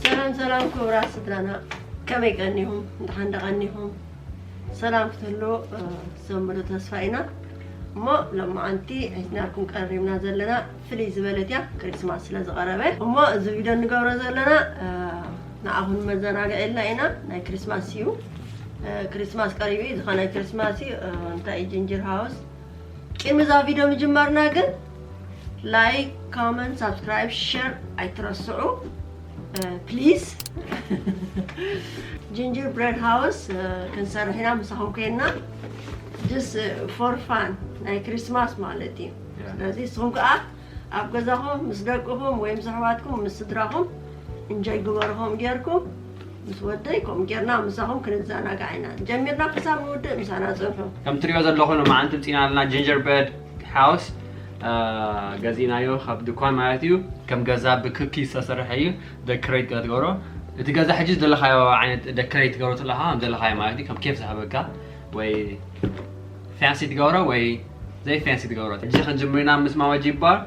ሰላም ሰላም ክቡራት ስድራና፣ ከመይ ቀኒኹም? እንተሓን ደቐኒኹም ሰላም ክትህሉ፣ እ፣ ዘምሉ ተስፋ ኢና። እሞ ሎማዓንቲ ሒዝናልኩም ቀሪብና ዘለና ፍልይ ዝበለት እያ፣ ክሪስማስ ስለ ዝቐረበ። እሞ እዚ ቪድዮ እንገብሮ ዘለና፣ እ፣ ንዓኹም መዘናግዒ ኢልና ኢና። ናይ ክሪስማስ እዩ። እ፣ ክሪስማስ ቀሪቡ እዩ። ዝኾነ ክሪስማስ እዩ። እ፣ እንታይ እዩ ጅንጅር ሃውስ? ቅድሚ እዛ ቪድዮ ምጅማርና ግን ላይክ፣ ኮመንት፣ ሳብስክራይብ፣ ሸር ኣይትረስዑ፣ እ፣ ፕሊዝ። ጅንጅር ብሬድ ሃውስ፣ እ፣ ክንሰርሕ ኢና ምሳኹም ኮይና። ጅስ፣ እ፣ ፎር ፋን ናይ ክሪስማስ ማለት እዩ። ያ። ስለዚ ንስኹም ከኣ ኣብ ገዛኹም ምስ ደቅኹም ወይ ምስ ኣሕዋትኩም ምስ ስድራኹም እንጆይ ግበሩ። ከምኡ ጌርኩም ምስ ወደይ ከምኡ ጌርና ምሳኹም ክንዘናጋዕ ኢና። ጀሚርና ክሳብ ንውድእ ምሳና ጽንሑ። ከም ትሪኦ ዘለኹም ሎማዓንቲ ምጺና ኣለና ጅንጀር ብሬድ ሃውስ፣ እ፣ ገዚእናዮ ካብ ድኳን ማለት እዩ። ከም ገዛ ብኩኪ ዝተሰርሐ እዩ። ደኮሬት ገለ ትገብሮ። እቲ ገዛ ሕጂ ዝደለኻዮ ዓይነት ደኮሬት ትገብሮ ተለኻ ከም ዘለኻዮ ማለት እዩ። ከም ኬፍ ዝሃበካ ወይ ፋንሲ ትገብሮ ወይ ዘይ ፋንሲ ትገብሮ። ሕጂ ክንጅምር ኢና ምስ ማማ ጂባር።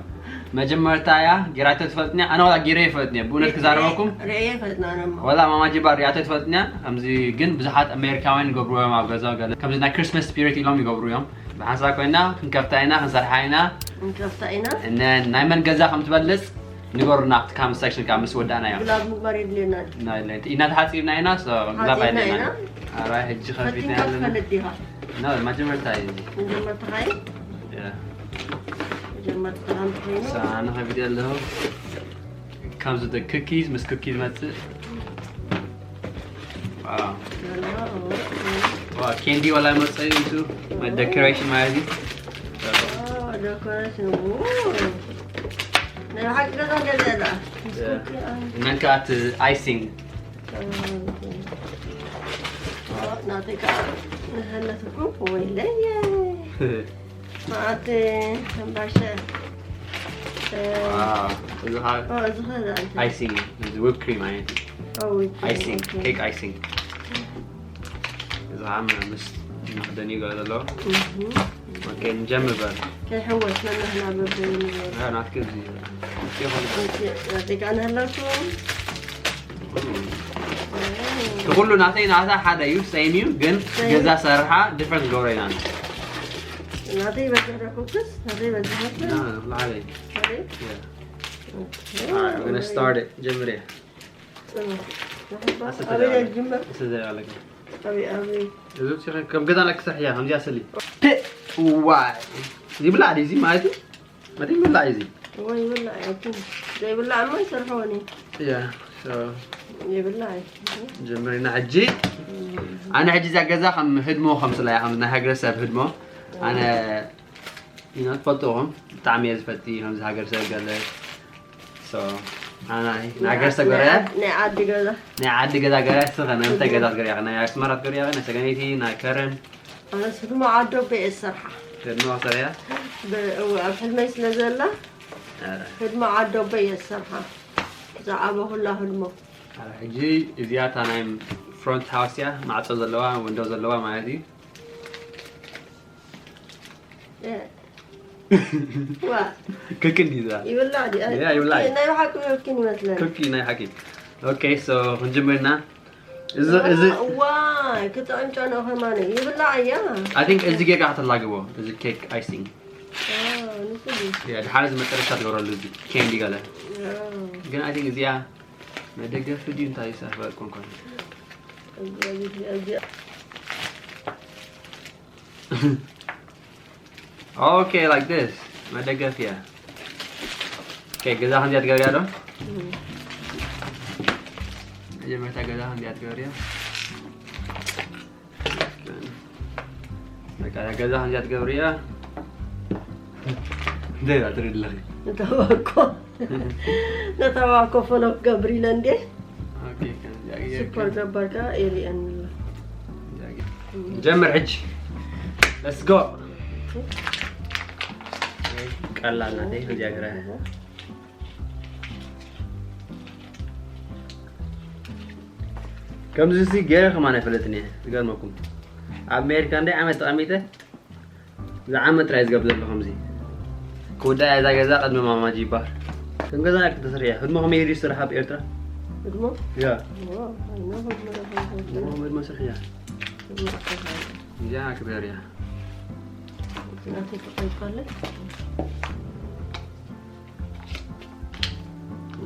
መጀመርታ እያ ጌራቶ ትፈልጥንያ? ኣነ ዋላ ጌረ ይፈልጥንያ። ብእውነት ክዛረበኩም ርእየ ይፈልጥና ነማ። ዋላ ማማ ጂባር ሪኣቶ ትፈልጥንያ? ከምዚ ግን ብዙሓት ኣሜሪካውያን ይገብርዎ እዮም ኣብ ገዛ ገለ። ከምዚ ናይ ክሪስማስ ስፒሪት ኢሎም ይገብሩ እዮም። ብሓንሳብ ኮይና ክንከፍታ ኢና፣ ክንሰርሓ ኢና። ክንከፍታ ኢና። እነ ናይ መን ገዛ ከም ትበልጽ ንገሩና ኣብቲ ካመንት ሴክሽን ካብ ምስ ወዳእናዮ። ግላብ ምግባር የድልየና። ናይ ለይቲ ኢና ተሓጺብና ኢና፣ ሶ ግላብ ሓጺብና ኣይለና። ኢና። ኣራይ ሕጂ ከፊትና ፈቲንካ ኣለና። ትፈልጥ ዲኻ? ኖ፣ መጀመርታ እዩ። መጀመርታ ኻይ? ያ። መጀመርታ ከም ኮይኑ። ሶ ኣነ ከፊት ኣለኹ። ከምዚ ደ ኩኪዝ ምስ ኩኪዝ መጽእ። ዋው። ገና፣ ኦ፣ ኦ። ዋ፣ ኬንዲ ዋላ መጸዩ ኢቱ። ናይ ደኮሬሽን ማለት እዩ። ኦ፣ ደኮሬሽን። ኦ። ናይ ብሓቂ ገዛ ገዛ እያ። ምስ ያ። ኩኪ፣ አ። ነንካት ኣይሲንግ። ኦ፣ ኦ፣ ናተይ ከዓ ንሃለት እኮ ወይለየ። ማዓት ሕምባሸ። እ፣ ዋው፣ እዚ ኸዓ ኦ፣ እዚ ኸ እንታይ? ኣይሲንግ፣ እዚ ዊፕ ክሪም ዓይነት። ኦ፣ ዊፕ ክሪም፣ ኣይሲንግ፣ ኦኬ። ኬክ ኣይሲንግ። እዚ ኸዓ ምስ መኽደኒ ገለ ዘለዎ። እህ። ኦኬ፣ ንጀምር በል። ከይሕወስ፣ ነንሕና በበይኑ። አ፣ ናትኪ እዚ ይኹን። ኦኬ፣ ናተይ ከዓ ንሃለኩም። እቲ ኩሉ ናተይ ናታ ሓደ እዩ፣ ሴም እዩ፣ ግን ሴም። ገዛ ሰርሓ ዲፍረንት ገብረ ኢና። ናተይ ይበዝሕ ዶ ኩክስ? ናተይ ይበዝሕ መስለኒ? ና፣ ላዕለይ። ናተይ? Yeah. ኦኬ። Alright, I'm gonna start it. ጀምር እየ። ጽኑ። ንሕባ ኣስተ ኣበይ ዘይ ኣለካ? ይጅምር? ኣስተ ዘይ ኣለካ? ኣበይ፣ ኣበይ? እዚ ውስጥ ከም ገዛ ለክ ስራሕ እያ፣ ከምዚኣ ስሊ። ፕ-፣ ዋይ። ይብላዕ ድዩ እዚ ማለት እዩ? መን ይብላዕ እዩ እዚ? እዎ፣ ይብላዕ እዩ። ዘይብላዕ እሞ ይሰርሕዎ እኔ። ያ፣ ሶ ይብላዕ እዩ። ጀምሪና ሕጂ። እም። ኣነ ሕጂ እዛ ገዛ ከም ህድሞ ከም ስላ እያ፣ ከም ናይ ሃገረሰብ ህድሞ። ኣነ፣ you know፣ ትፈልጥዎም፣ ብጣዕሚ እየ ዝፈቲ፣ ከምዚ ሃገረሰብ ገለ። ሶ፣ ኣነ ናይ ናይ ሃገረሰብ ገረ፣ ናይ ዓዲ ገዛ። ናይ ዓዲ ገዛ ገረ፣ ስኸ፣ ናይ እንታይ ገዛ ገረ፣ ናይ ኣስመራ ገረ፣ ናይ ሰገነይቲ፣ ናይ ከረን። ኣነስ ህድሞ ዓዶበይ እየ ዝሰርሓ። ህድሞ ሰሪያ? ብ-፣ እወ፣ ኣብ ሕልመይ ስለ ዘላ፣ ኣረ። ህድሞ ዓዶበይ እየ ዝሰርሓ። ዝዓበኹላ ህድሞ። ኣረ፣ ሕጂ እዚኣ እታ ናይ ፍሮንት ሃውስ እያ፣ ማዕጾ ዘለዋ፣ ዊንዶ ዘለዋ ማለት እዩ። እ። ዋ። ክክ እንዲዛ። ይብላዕ ድያ? ያ፣ ይብላዕ። ናይ ብሓቂ ክክ ይመስለኒ። ክክ ናይ ሓቂ። ኦኬ፣ ሶ ክንጅምር ኢና። እዚ፣ እዚ ዋይ፣ ክጥዕም ጨንኦ ከማን ይብላዕ እያ። I think እዚ ጌጋ ከተላግቦ፣ እዚ ኬክ ኣይሲንግ። አ፣ ንሱ ድዩ? ያ፣ ድሓር እዚ መጨረሻ ትገብረሉ እዚ ኬንዲ ገለ። አ። ግን I think እዚኣ መደገፊ ድዩ እንታይ ይሰርሕ በልኩ እንኳን። እዚኣ፣ እዚኣ፣ እዚኣ። Okay, like this. መደገፊያ። Okay, ገዛ ክንዚኣ ትገብርያ ዶ? እም። መጀመርታ ገዛ ክንዚኣ ትገብርያ። በቃ፣ ገዛ ክንዚኣ ትገብርያ። እንታይ ትርኢ ኣለኺ? ንተባኮ። ነተባኮ ፈለግ ገብሪለ እንዴ? ኦኬ፣ ከምዚኣ ጌርካ። ስኳር ገባርካ ኤልየን ኣሎ። ከምዚኣ ጌር-፣ ጀምር ሕጂ። Let's go። ቀላል ናተይ፣ ከምዚኣ ገይረ። ከምዚ ሲ ገይረ ከማን ኣይፈለጥን እየ። ዝገርመኩም፣ ኣብ ኣሜሪካ እንደ ዓመት ተቐሚጠ፣ ዝዓመት ጥራይ ዝገብር ዘሎ ከምዚ። ክውዳ እዛ ገዛ ቅድሚ ማማ ጂባር። ከም ገዛ ክትተሰርሕ እያ። ህድሞ ከመይ ይድዩ ስራሕ ኣብ ኤርትራ? ህድሞ? ያ። ዋ፣ ኣይኖ ህድሞ ዶ ህድሞ? ህድሞ ስራሕ እያ። ህድሞ ስራሕ እያ። እዚኣ ክበር እያ። ናተይ ክቐይፋለይ።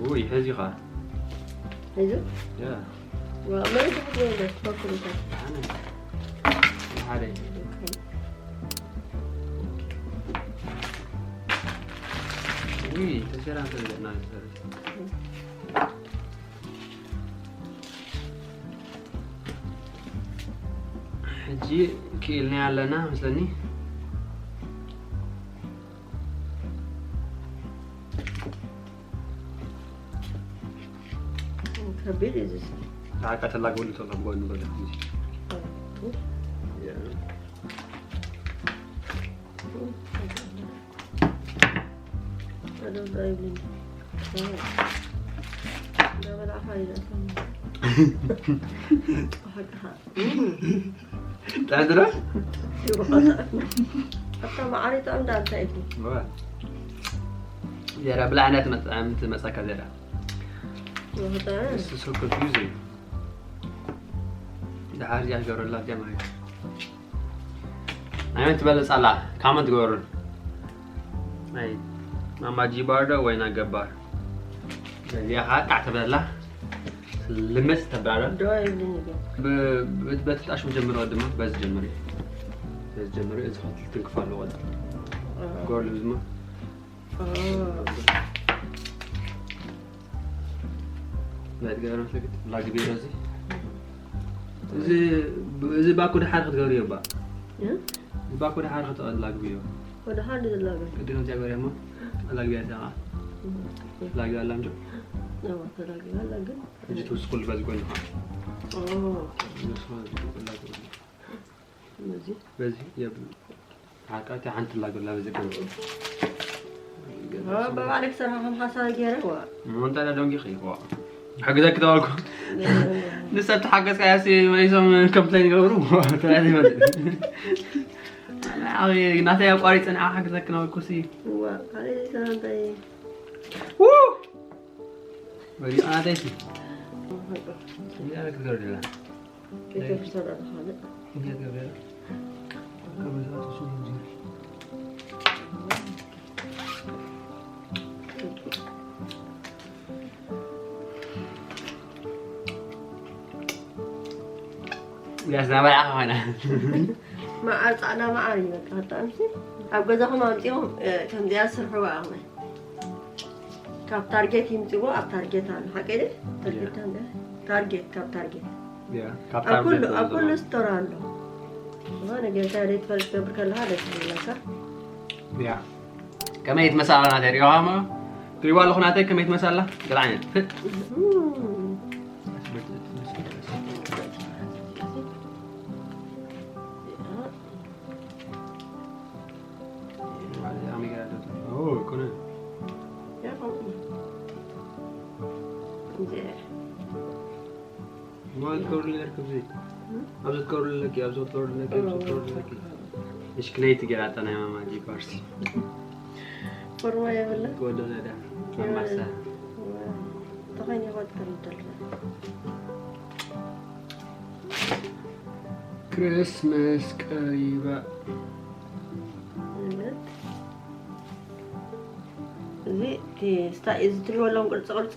ውይ፣ ሐዚ ኸዓ። ሐዚ? ያ። ዋ፣ መሬት ትሕት ወይ ዶ? በኩል ይታ። ኣነ። ሓደ። ውይ፣ ተሸራን ተዘና ይሰርሕ። ሕጂ ክኢልና ኣለና መስለኒ። ከቢድ እዩ እዚ። ሓቃ ተላግበሉ ተሎ ብጎኒ በለ። ያ። እንዳበላዕኻ ይላል። ሓቅኻ። ጥዕም ድረ? ኣታ መዓሪ ጥዕም ዳ እንታይ ኢልኩ? ዋ። ዜራ ብላዕና ትመጽ-፣ ትመጻካ ዜራ። ወኸጠ? እሱ so confusing። ደሓር እዚኣ ትገብረላ እዚኣ ማለት እዩ። ኣየን ትበልጽ ኣላ? ካመንት ግበሩን። ኣይ፣ ማማ ጂባር ዶ ወይና ገባር? እዚኣ ኸዓ ጣዕ ተብለላ። ልምጽ ተብላላ። ዶ ኣይብልን እዩ። ብ-፣ ብ-፣ በቲ ጣሽም ጀምሮ ድማ በዚ ጀምሪ። በዚ ጀምሪ፣ እዚ ክልተ ትንክፍ ኣለዎ። እ። ጎርል ድማ። እ። ናይ ትገርም ሰግድ ላግቢ እዚ። እዚ፣ እዚ ባኮ ደሓር ክትገብርዮ እባ። እ? እዚ ባኮ ደሓር ክትቐል ላግብዮ። ወደ ሓድ ዝላገ። ቅድም እዚኣ ገበርያ እሞ ላግብያ እዚኣ ኸዓ። እ። ላግብያ ኣላ እንዶ? ኣዎ፣ ተላግብያ ኣላ ግን። ሕጂ ትውስኩሉ በዚ ጎኒ ኸዓ። ኦ። ንሱ ኸዓ እዚ ላግብያ። በዚ? በዚ የብ-፣ ሓቃ እታ ሓንቲ ላግብያ በዚ ጎኒ። ኦ፣ በባዕለይ ክሰርሖ ከም ሓሳብ ገይረ፣ ዋ። እሞ እንታይ ደኣ ደንጊኺ፣ ዋ። ሓግዘኪ ተባልኩ። እ። ንሰብ ተሓገዝካያ ሲ መሊሶም ኮምፕሌን ይገብሩ። ተባሂሉ ይመልስ። ኣነ ናተይ ኣቋሪጸ ንዓ ሓግዘኪ ነበርኩ ሲ። እዋ፣ ኣነ ሰላምታይ። ው! ወዲቓ ናተይ ሲ። እዚኣ ክትገርድላ። ቤተክርስትያን ኣለ ካልእ። እንዴት ገብርኤል? ከመይ ዝኣቱ ስሙ ዙሪ። ያስ ናባይ ኣኻ ኾነ። መዓር፣ ጻዕዳ መዓር እዩ በቃ። ኣጣምሲ ኣብ ገዛኹም ኣምጺኹም፣ እ፣ ከምዚኣ ስርሕዋ ኣኹም። ካብ ታርጌት ይምጽዎ፣ ኣብ ታርጌት ኣሎ። ሓቀይ ድየ? ታርጌት ያ። ታንደ? ታርጌት፣ ካብ ታርጌት። ያ፣ ካብ ኣብ ታርጌት ኩሉ፣ ኣብ ዘሎ። ኩሉ ስቶር ኣሎ። ዝኾነ ጌርካ ደይ ትፈልጥ ትገብር ከለኻ ደስ ይብለካ። ያ። ከመይ ትመሳላ ናተይ ሪኢኻ እሞ? ትሪእዋ ኣለኹ ናተይ ከመይ ትመሳላ? ገለ ዓይነት። እም። ኦ፣ ይኮነ። እንጀራ። ማን ትገብርለይ ነርክብ ዘይት? እም? ኣብዚ ትገብርለኪ፣ ኣብዚ ትገብርለኪ፣ ኣብዚ ትገብርለኪ። እሽ፣ ክነይቲ ገይራ እታ ናይ ማማ ጂፓርሲ። ፎርማ የብላ? ትወዶ ዘዳ። የብላ። ኣማሳ። ተኸይኒ ይኸድ ከም ደልዛ። ክርስመስ ቀሪባ። እውነት? እዚ እቲ ስታ-፣ እዚ ትሪእዎ ኣለኹም ቅርፂ ቅርፂ?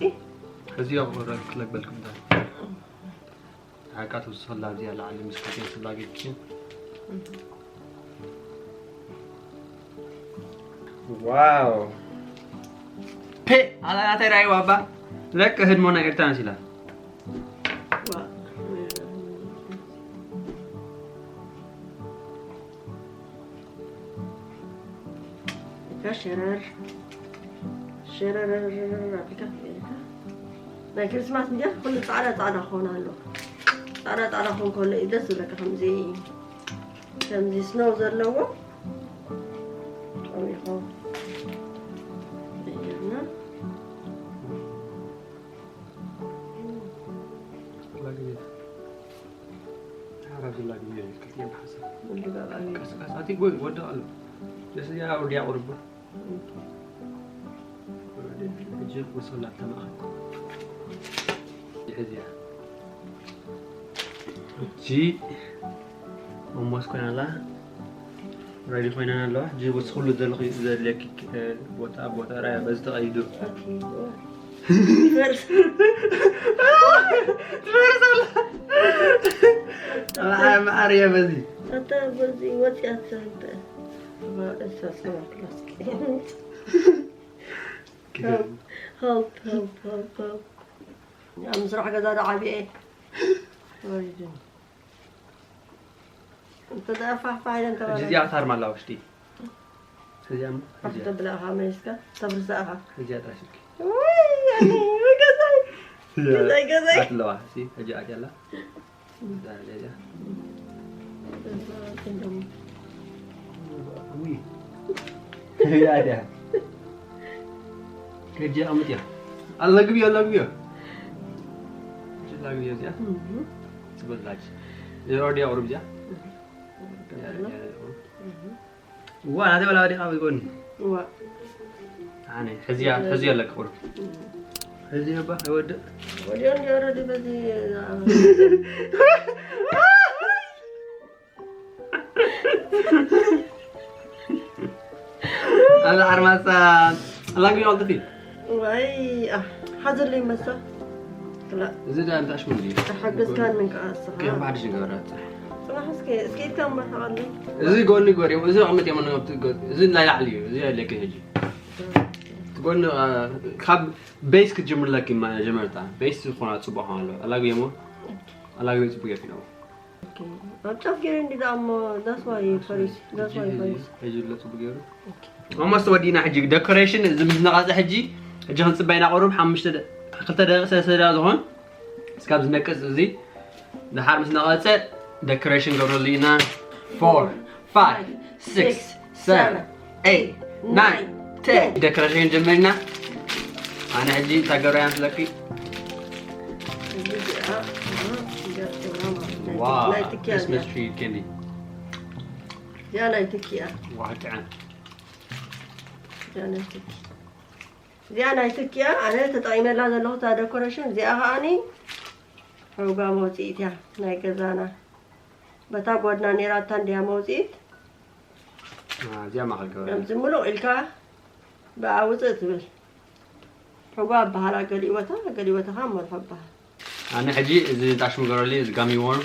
እዚ ያው ክለግበልኩም ዳ። ሓቃ ትውስኸላ እዚኣ ላዕሊ ምስ ኮቴን ስላጌትኪ። ዋው። ፔ፣ ኣላ ናተይ ራእይዋ እባ። ለቀ ህድሞና ኤርትራ መሲላ። ዋ። እካ ሸረር፣ ሸረረር ኣቢልካ ትበልካ። ናይ ክርስማስ እንዲያ ኩሉ ጻዕዳ ጻዕዳ ክኾን ኣሎ። ጻዕዳ ጻዕዳ ክኾን ከሎ እዩ ደስ ዝብለካ። ከምዚ፣ ከምዚ ስኖው ዘለዎ ጠሚኹ ቀይርና። ላግቤት። ዝላግብ የለን፣ ክልቲኤን ብሓንሳብ። ወዲ ጋብ ኣበይ? ቀስ ቀስ፣ ኣቲ ጎይ፣ ወድቕ ኣሎ። ደስ እያ፣ ወዲያ ቁርብ። ሕጂ ወሰላ ተማኸ። ይሕዝያ። እጂ ኦሞስ ኮይና ኣላ። ሬዲ ኮይና ኣለዋ። እጂ ወስ ኩሉ ዘለኺ፣ ዘድልየኪ፣ እ፣ ቦታ፣ ቦታ ራያ በዚ ተቐይዱ። ኦኬ። ትፈርስ። ትፈርስ ኣላ። መዓ-፣ መዓር እያ በዚ። ኣታ በዚ ወፂኣ ትሰርተ። እሳ ሰባ ክላስ። ሄልፕ፣ ሄልፕ፣ ሄልፕ፣ ሄልፕ፣ ሄልፕ። ኣብ ምስራሕ ገዛ ዶ ዓብየ? ወይዲ። እንተ ደኣ ፋሕፋሕ ኢለን ተባለ። እዚኣ ታርማ ኣላ ውሽጢ። እዚኣ እሞ፣ ሓንቲ እዚኣ። ተብላ ኢኻ መሊስካ፣ ተብርሳ ኢኻ። እዚኣ ጥራይ ስልኪ። ወይ፣ ያኒ፣ ወይ ገዛይ። እዚኣ ገዛይ፣ ገዛይ። ኣትለዋ፣ እሲ፣ ሕጂ ኣትያ ኣላ። እዛ፣ እዚኣ፣ እዚኣ። እዛ፣ እንደሞ። ውይ። እዚኣ፣ እዚኣ። ከጃ ኣምጥያ። ኣላግብያ፣ ኣላግብያ። ኣላግብያ እዚኣ። እህ። ትበላች። የሮዲ ኣውርብ እዚኣ። እህ። ያ፣ ያ፣ ያ። እህ። ዋ፣ ናተይ ወላ ወዲቓ ብጎኒ። ዋ። ኣነ፣ ሕዝያ፣ ሕዝያ ኣለክ ቁሩብ። እህ። ሕዝያ ባ፣ ኣይወድእ። ወዲኦ እንዲ ኦረዲ በዚ፣ አ፣ ኣዛ ሓርማሳ ኣላግቢ ኣልጥፊ። ዋይ፣ አ፣ ሓዘለይ መሳ። ክላ። እዚ ዳ እንታሽ ምን እዩ? ተሓገዝካን ምን ከኣ እስኻ? ከም ባዕድሽ ንገብራ። ጽናሕ እስከ፣ እስከ ኢልካ እማ ተቐሊ። እዚ ጎኒ ጎሪ፣ እዚ ኣቕምጥ የመን ነው ትጎ-፣ እዚ ናይ ላዕሊ እዩ። እዚ ኣለኪ ሕጂ። እቲ ጎኒ፣ አ፣ ካብ ቤስ ክትጅምር ለኪ መጀመርታ። ቤስ ዝኾና ጽቡቕ ኣሎ። ኣላግቢ እሞ? ኣላግቢ ጽቡቕ የፊ ነው። ኦኬ። ኣብ ጫፍ ገይረ እንዲ ደኣ እሞ፣ that's why ፈሪስ፣ that's why ፈሪስ። ሕጂ ኣሎ ጽቡቕ ገይሩ። ኦኬ። ኦልሞስት ወዲእና ሕጂ። ዴኮሬሽን እዚ ምስ ነቐጸ ሕጂ፣ ሕጂ ክንጽበይ ኢና ቁሩብ ሓሙሽተ ደ-፣ ክልተ ደቂቕ፣ ሰለስተ ደቂቕ ዝኾን። እስካብ ዝነቅጽ እዚ፣ ድሓር ምስ ነቐጸ፣ ዴኮሬሽን ገብረሉ ኢና። ፎር፣ ፋይቭ፣ ሲክስ፣ ሰቨን፣ ኤይት፣ ናይን፣ ቴን። ዴኮሬሽን ጀመርና። ኣነ ሕጂ እታ ገብረያ ምስለኪ። እዚኣ፣ እዚኣ፣ እዚኣ፣ ዋ፣ ናይ ትኪ እያ ክሪስማስ እዚኣ። ትሪ ኬንዲ። እዚኣ ናይ ትኪ እያ። ዋ፣ ጥዕም። እዚኣ ናይ ትኪ። እዚኣ ናይ ትኪ እያ። ኣነ ተጠቒመላ ዘለኹ እታ ዴኮሬሽን። እዚኣ ከኣኒ ሕውጋ መውፅኢት እያ ናይ ገዛና። በታ ጓድና ነይራ እታ እንድያ መውፅኢት። አ፣ እዚኣ ማእኸል ገበረ። ከምዚ ምሉቕ ኢልካ ብኣ ውፅእ ትብል። ሕጓ ኣበሃላ ገሊኡ ቦታ፣ ገሊኡ ቦታ ከዓ መርሖ ኣበሃል። ኣነ ሕጂ እዚ ጣሽሙ ገበረሊ፣ እዚ ጋሚ ዎርም።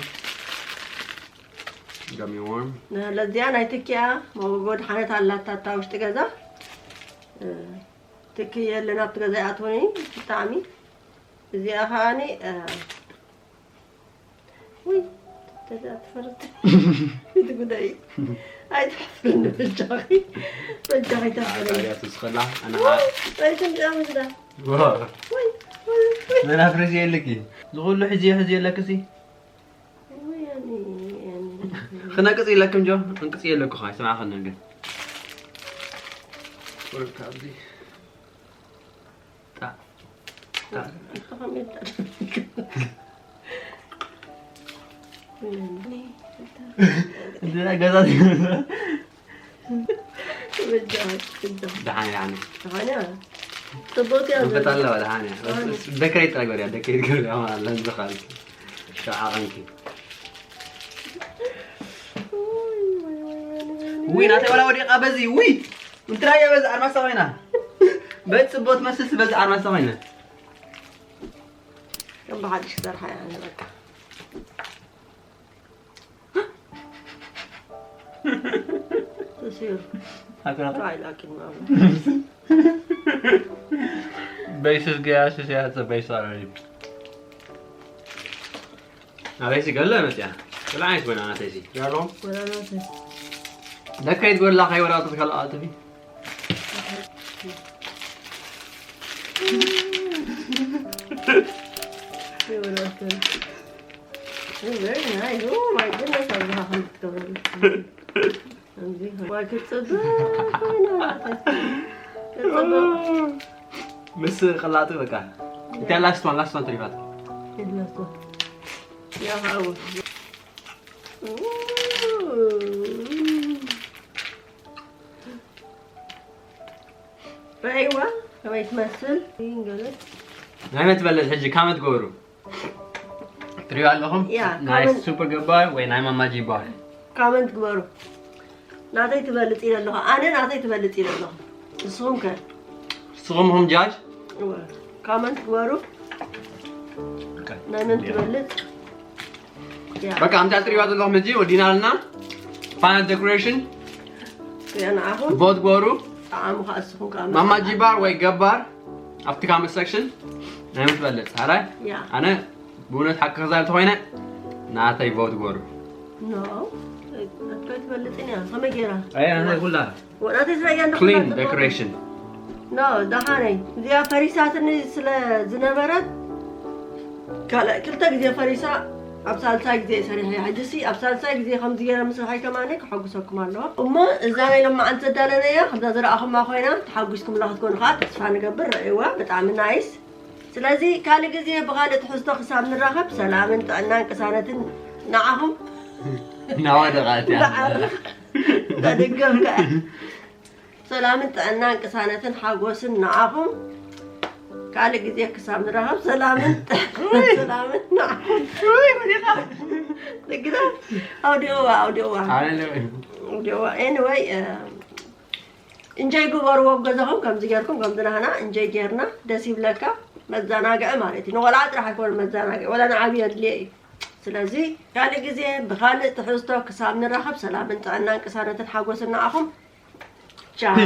ጋሚ ዎርም። ነ-፣ ለዚኣ ናይ ትኪኣ መጎጎ ድሓነት ኣላታ እታ ውሽጢ ገዛ። እ፣ ትኪ የለን ኣብቲ ገዛ ይኣትወኒ ብጣዕሚ። እዚኣ ከኣኒ፣ እ፣ ውይ፣ ተዛ ትፈርት። እቲ ጉዳይ። ኣይትሕፍርኒ በጃኺ። በጃኺ ኣይትሕፍርኒ። ኣያ ትስኸላ፣ ኣና ውይ፣ ኣይትምጫ ምስዳ። ዋ። ውይ፣ ውይ፣ ውይ። መናፍረሲ የለኪ። ዝኹሉ ሕዚ፣ ሕዚ የለክሲ። ውይ፣ ያኒ፣ ያኒ። ክነቅጽ የለክም ጆ፣ እንቅጽ የለኩ ኸ፣ ኣይሰማዕኸንን ግን። ወርካ ኣብዚ። ጣ-፣ ጣ-፣ እንትና ገዛ ደሓን፣ ደሓን። ደሓን እያ። ጽቡቕ እያ መንፈት ዘለዋ። ኣለዋ፣ ደሓን እያ። ደሓን። ደከረይ ጥራይ ገበርያ፣ ደከረይ ገበርያ ማለት ነው። ዝኻል ሸዓ ቀንኪ። ውይ፣ ናተይ ወላ ወዲቓ በዚ፣ ውይ! እንትራየ በዚ ኣርማሳ ኮይና። በጽቦት መስልሲ በዚ ኣርማሳ ኮይና። ከም ብሓድሽ ክሰርሓ እያ፣ ኣነ በቃ። ተሲሩ። ኣታ ጥራይ ላኪን ማለት። በይስስ ገያ ስስ ያጸ በይስ ኣረሪብ። ኣበይሲ ገለ መጽያ? ገለ ዓይነት ጎይና ናተይሲ። ያሎ? ጎይና ናተይ። ደከይት ጎላ ከይ ወላ ተስከል ኣትቢ። ይወላተ። Oh, very nice. Oh my goodness, I'm not going to go. ዋይ፣ ክትጽብቕ ኮይና ናተይ። ክትጽብቕ። ምስ ቅላጡ በቃ። እታ ላስት ዋን፣ ላስት ዋን ተሪፋት። የላቶ። ያ፣ ሃው። ረእይዋ ከመይ ትመስል? ይንገረን። ናይ መን ትበልጽ ሕጂ ካመት ገበሩ? ትሪኦ ኣለኹም? ያ፣ ናይ ካመት- ሱፐር ገባር ወይ ናይ ማማጂ ይበሃል? ካመንት ግበሩ። ናተይ ትበልጽ ኢለ ኣለኹ። ኣነ ናተይ ትበልጽ ኢለ ኣለኹ። ንስኹም ከ? ንስኹም ኹም ጃጅ? እወ። ካመንት ግበሩ። ናይ መን ትበልጽ? ያ። በቃ ከምታ ትሪእዋ ዘለኹም ሕጂ ወዲና ኣለና። ፋይናል ዴኮሬሽን ያ ንዓኹም ቮት ግበሩ። ጣዕሙ ከኣ ንስኹም ከኣ ማማጂ ባር ወይ ገባር ኣብቲ ካመንት ሴክሽን ናይ መን ትበልጽ? ሓራይ? ያ። ኣነ ብእውነት ሓቂ ክዛረብ ተኾይነ ናተይ ቮት ግበሩ። ኖ። ኣትኮይ ትበልጽን እያ። ከመይ ገይራ? ኣይ ኣነ ኩላ ወዳተይ ስራያ ክሊን ዴኮሬሽን ኖ፣ ደሓነይ እዚኣ ፈሪሳትኒ ስለ ዝነበረት ካልእ ክልተ ግዜ ፈሪሳ ኣብ ሳልሳይ ግዜ ሰሪሐ። ሕጂሲ ኣብ ሳልሳይ ግዜ ከምዚ ገይረ ምስርሐይ ከማኒ ከሐጉሰኩም ኣለዎ። እሞ እዛ ናይ ሎማዓንቲ ዘዳለነያ ከምዛ ዝረኣኹማ ኮይና ተሓጒስኩምላ ክትኮኑ ከዓ ተስፋ ንገብር። ረእይዋ ብጣዕሚ ናይስ። ስለዚ ካልእ ግዜ ብኻልእ ትሕዝቶ ክሳብ ንራኸብ ሰላምን ጥዕናን ቅሳነትን ንዓኹም ናዋደቓት እያ ንዓኹም ተደገምካ ሰላምን ጥዕናን ቅሳነትን ሓጎስን ንዓኹም። ካልእ ግዜ ክሳብ ንራኸብ ሰላምን ጥዕናን ሰላምን ንዓኹም። ንግዳ ኣውዲዋ ኣውዲዋ ኣውዲዋ። ኤኒወይ እንጆይ ግበርዎ ኣብ ገዛኹም ከምዚ ጌርኩም ከምዚ ናህና እንጆይ ጌርና ደስ ይብለካ። መዘናግዒ ማለት እዩ። ንቆልዓ ጥራሕ ኣይኮነ መዘናግዒ ወላ ንዓብዪ ኣድልየ እዩ። ስለዚ ካልእ ግዜ ብኻልእ ትሕዝቶ ክሳብ ንራኸብ ሰላምን ጥዕናን ቅሳነትን ሓጎስን ንዓኹም። ቻው።